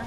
ອັ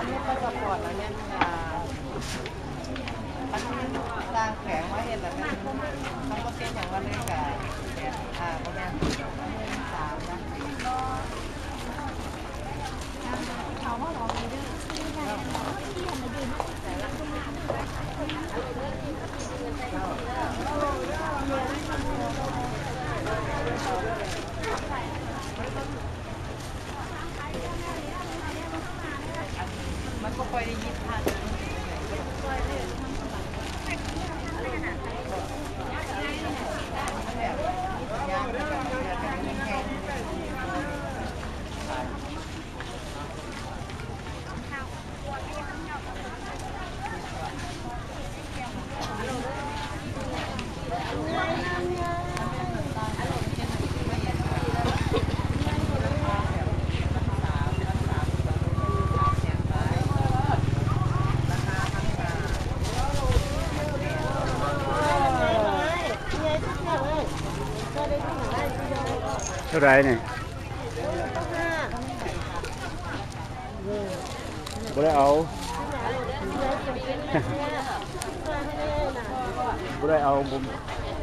ນນີ້ພາສະປອດລະຍັງ ອ່າ ມັນຕ່າງແຂວງມາເຮັດລະ ມັນ ມັນບໍ່ເປັນຫຍັງ ວ່າເລີຍກະ ອ່າ ບໍ່ແມ່ນ ສາມນະ. ມັນບໍ່ຄ່ອຍໄດ້ຍິນທາງ. ເທົ່າໃດນີ້? ບໍ່ໄດ້ເອົາ ບໍ່ໄດ້ເອົາ ບໍ່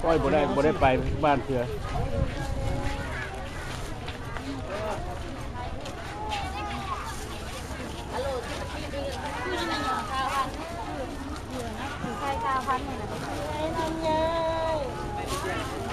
ໂອ້ຍ ບໍ່ໄດ້ ບໍ່ໄດ້ໄປບ້ານເທື່ອ. ໄຂ່ຊາວພັນນີ້ນະ.